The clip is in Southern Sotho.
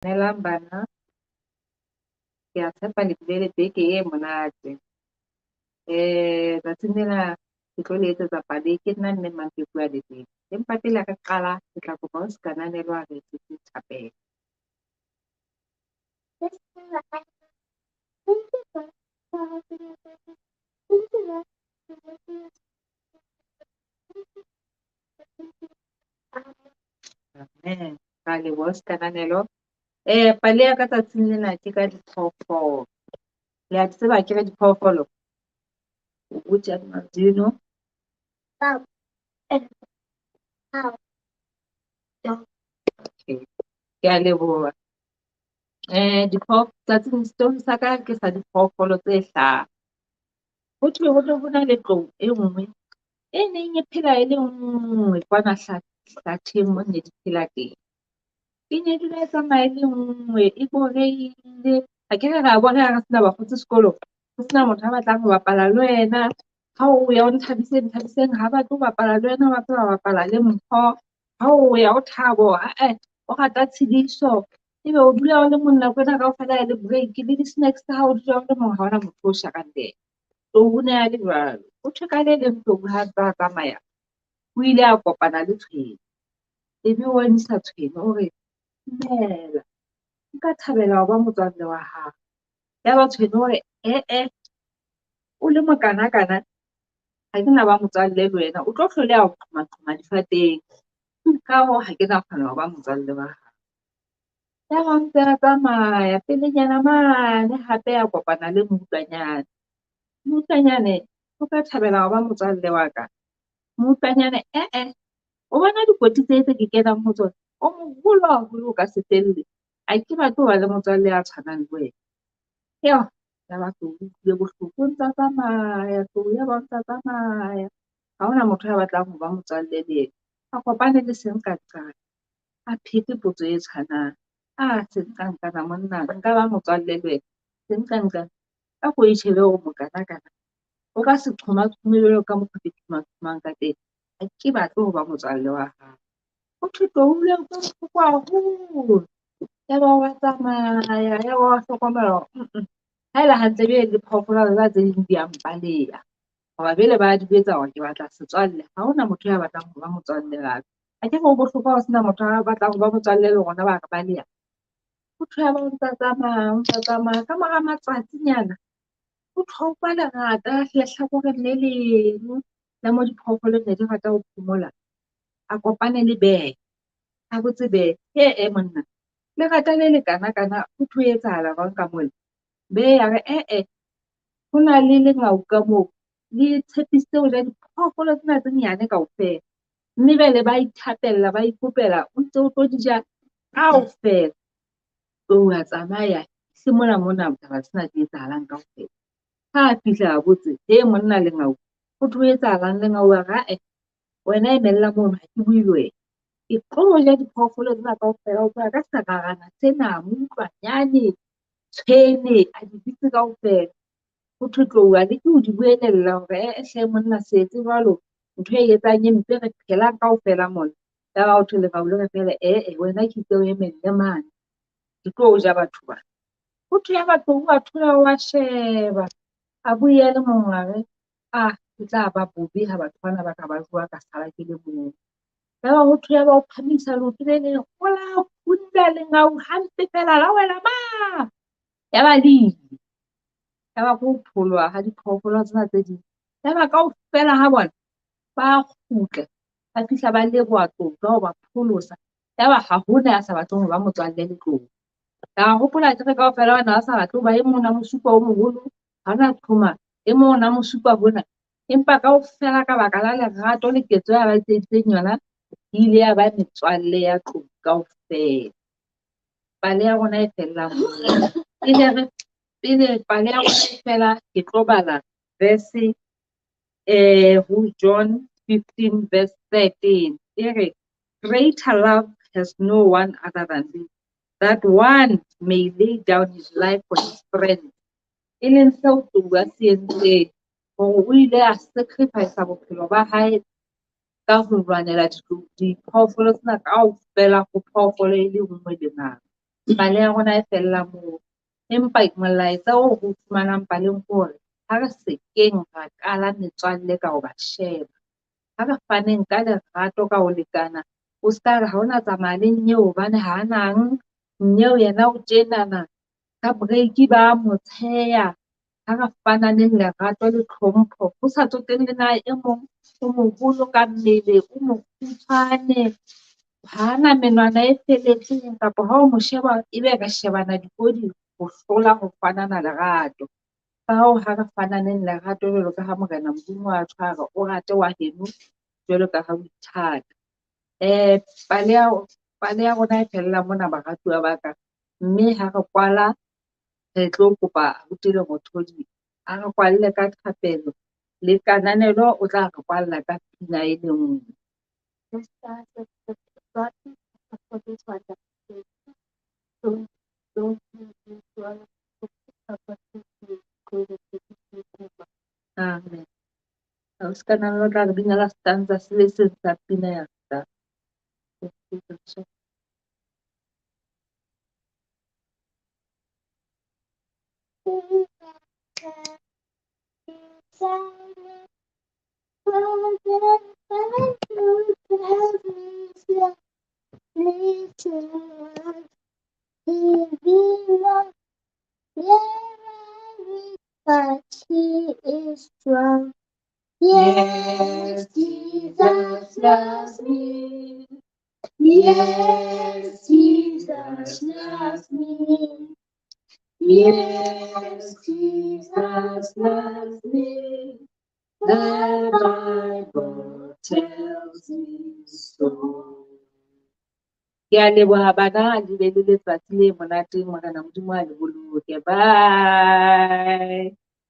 Dumelang bana, ke a tshepa le bile le beke e monate. Tsatsing lena ke tlo le etsetsa pale ke nna mme Mampepi wa Leribe. Empa pele re qala, ke tla kopa ho Kananelo a re etsetse thapelo. Amen, ra leboha Kananelo. Pale ya ka tsatsing lena ke ka diphoofolo. Le a tseba akere diphoofolo? Okay, ke a leboha. Tsatsing story sa ka ke sa diphoofolo tse hlaha. Ho thwe ho ne ho na le tlou e nngwe e neng e phela e le nngwe kwana hlatheng mo ne di phela teng. E ne dula e tsamaya e le nngwe, e borehile. Akere re a bona ha re sena bakgotsi sekolong, ho sena motho a batlang ho bapala le wena. Ha o ya ho Nthabiseng, Nthabiseng ha batle ho bapala le wena, o batla ho bapala le Mpho. Ha o ya ho Thabo ae, o rata Tshidiso. Ebe o dula o le mong nako ena kaofela e le break le di-snacks tsa hao o dula o le mong ha hona motho o sharang le yena. Tlou o ne a le jwalo. Ho thwe ka le leng Tlou ha ntsa a tsamaya, o ile a kopana le tshwene. Ebe o emisa tshwene o re, dumela, nka thabela ho ba motswalle wa hao. Yaba tshwene o re, eh-eh, o le mokanakana, ha ke na ba motswalle le wena, o tlo hloleha ho qhoma-qhoma difateng. Ka hoo, ha ke na kgona ho ba motswalle wa hao. Yaba o ntse a tsamaya pelenyana mane hape a kopana le mmutlwanyane. Mmutlwanyane, o ka thabela ho ba motswalle wa ka? Mmutlwanyane, eh-eh, o bona dikoti tse tse ke kenang ho tsona, o moholo haholo o ka se felle. Ha ke batle ho ba le motswalle ya tshwanang le wena. Yaba tlou o utlwile bohloko, o ntsa tsamaya tlou yaba o ntsa tsamaya. Ha hona motho ya batlang ho ba motswalle le yena. A kopane le senqanqane, a phete potso e tshwanang. Ah, senqanqana monna, nka ba motswalle le wena. Senqanqane, a ko e tjhebe hore mokanakana o ka se qhomaqhome jwalo ka mokgo ke qhomaqhomang ka teng. Ha ke batle ho ba motswalle wa hao. Ho thwe tlou o utlwa bohloko haholo. Yaba wa tsamaya, yaba wa hlokomela hore ha ele hantle jwale le phoofolo tse ding di a mpaleha. Hoba jwale ba di jwetsa hore ke batla setswalle. Ha hona motho ya batlang ho ba motswalle wa ka. Akere ho bohlokwa ho sena motho a batlang ho ba motswalle le rona ba re baleha. Ho thwe yaba o ntsa tsamaya, o ntsa tsamaya. Ka mora matsatsinyana, ho thwe wa utlwa lerata lehlakoreng le leng la mo diphoofolo ne di rata ho phomola. A kopane le bear, a botse bear, eh monna, lerata le le kana-kana ho thwe ho etsahala jwang ka mona? Bear ya re, eh-eh, ho na le lengau ka moo, le tshepisitse ho ja diphoofolo tsena tse nyane kaofela. Mme jwale ba ithapella, ba ikopela, o ntse o tlo di ja kaofela. Tlou a tsamaya, se mona mona taba tsena di etsahalang kaofela. Ha a fihla a botse, he monna lengau, ho thwe ho etsahalang? Lengau a re, ae, wena emella mono, ha ke bue le wena. Ke tlo ja diphoofolo tsena kaofela, ho tloha ka serarana sena, moutlwanyane, tshwene, a di bitse kaofela. Ho thwe tlou a leke ho di buelella hore eh hle monna se etse jwalo, ntho e etsang e mpe re phelang kaofela mona. Yaba ho thwe lengau le re feela, eh wena ke itse o emelle mane, ke tlo ja batho bana. Ho thwe yaba tlou a thola wa sheba, a bue a le mong a re, ah, ke tla ba bobe ha batho bana ba ka ba jowa ka sala ke le mong. Yaba ho thwe yaba o phamisa leoto le leng, o la phunna lengau hampe fela la wela ma. Yaba le ile. Yaba ke ho pholoha ha diphoofolo tsena tse ding. Yaba kaofela ha bona ba kgutla, ba fihla ba leboha tlou ka ho ba pholosa. Yaba ha hona ya sa batleng ho ba motswalle le tlou. Ka hopola akere kaofela bana ba sa batle hoba e mong o na mo supa o moholo, ha ona qhoma, e mong o na mo supa hona. Empa kaofela ka baka la lerato le ketso ya ba etseditseng yona, e ile ya ba metswalle ya tlou kaofela. Pale ya rona e fella moo. Pele pale ya rona e fela, ke tlo bala verse ho John 15 verse 13. E re, greater love has no one other than this, that one may lay down his life for his friends. E leng seo tlou a se entseng, hore o ile a sacrifice bophelo ba hae ka ho lwanela diphoofolo tsena kaofela ho phoofolo e le nngwe le mang. Pale ya rona e fella moo. Empa molaetsa oo re o fumanang paleng ke hore ha re se keng ra kala metswalle ka ho ba sheba. Ha re faneng ka lerato ka ho lekana, o ska re ha o na tsamaya le nyeo hobane ha nang, nyeo yena o tjenana, ka break ba mo tsheha. Ha re fananeng lerato le tlhompho ho sa tsotelle na e mong o moholo ka mmele, o mokgutshwane, ha na menwana e felletseng kapa ha o mo sheba ebe re shebana dikodi ho hlola ho fanana lerato. Ka hoo, ha re fananeng lerato jwalo ka ha Morena Modimo a tjho a re o rate wa heno jwalo ka ha o ithata. Pale ya pale ya rona e fella mona baratuwa ba ka, mme ha re kwala re tlo kopa abuti Lerothodi a re kwalle ka thapelo le kananelo o tla re kwalla ka pina e le nngwe. Amen. Ausi Kananelo o tla re binela stanza se le seng sa pina ya ka. But he is strong. Yes, Jesus loves me. Yes, Jesus loves me. Yes, Jesus loves me. The Bible tells me so. Ke a leboha bana, le be le letsatsi le monate. Morena Modimo a le boloke. Bye.